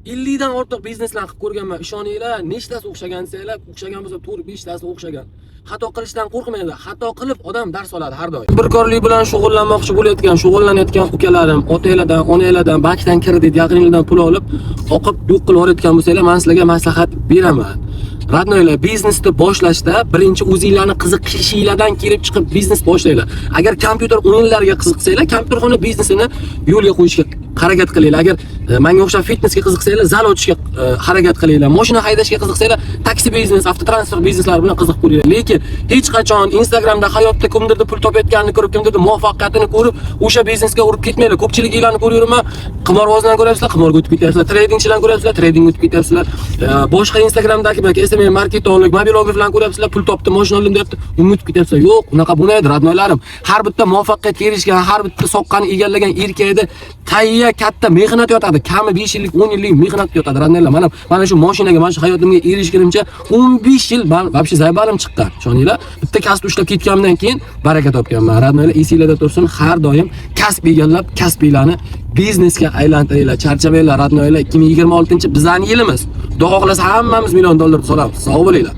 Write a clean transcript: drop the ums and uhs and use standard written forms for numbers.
50 dan ortiq bizneslar qilib ko'rganman. Ishoninglar, nechtasi o'xshagan desanglar, o'xshagan bo'lsa 4-5 tasi o'xshagan. Xato qilishdan qo'rqmanglar. Xato qilib odam dars oladi har doim. Tadbirkorlik bilan shug'ullanmoqchi bo'layotgan, shug'ullanayotgan ukalarim, otanglardan, onanglardan, bankdan kredit, yaqininglardan pul olib, oqib yo'q qilib yuborayotgan bo'lsanglar, men sizlarga maslahat beraman. Родной lar, biznesni boshlashda birinchi o'zinglarni qiziqishinglardan kelib chiqib biznes boshlanglar. Agar kompyuter o'yinlariga qiziqsanglar, kompyuterxona biznesini yo'lga qo'yishga harakat qilinglar. Agar menga o'xshab fitnessga qiziqsanglar, zal ochishga harakat qilinglar. Mashina haydashga qiziqsanglar, taksi biznes, avtotransport bizneslari bilan qiziqib ko'ringlar. Lekin hech qachon Instagramda hayotda kimdirni pul topayotganini ko'rib, kimdirni muvaffaqiyatini ko'rib, o'sha biznesga urib ketmanglar. Ko'pchiliginglarni ko'ryapman, qimorvozlarni ko'ryapsizlar, qimorga o'tib ketyapsizlar, tradingchilarni ko'ryapsizlar, tradingga o'tib ketyapsizlar. Boshqa Instagramdagi balki SMM marketolog, mobilograflarni ko'ryapsizlar, pul topdi, mashina oldim deyapti, unga o'tib ketyapsizlar. Yo'q, unaqa bo'lmaydi, родной larim. Har bitta muvaffaqiyatga erishgan, har bitta soqqani egallagan erkakda tayya katta mehnat yotadi. Kami 5 yillik, 10 yillik mehnat yotadi, родной lar. Mana shu mashinaga, mana shu hayotimga erishgunimcha 15 yil man вообще zaybarim chiqqan. Ishoninglar, bitta kasb ushlab ketganimdan keyin baraka topganman. Родной lar, esinglarda tursin, har doim kasb egallab, kasbinglarni biznesga aylantiringlar, charchamanglar, родной lar. 2026 bizlarning yilimiz. Xudo xohlasa hammamiz million dollar solamiz. Sog' bo'linglar.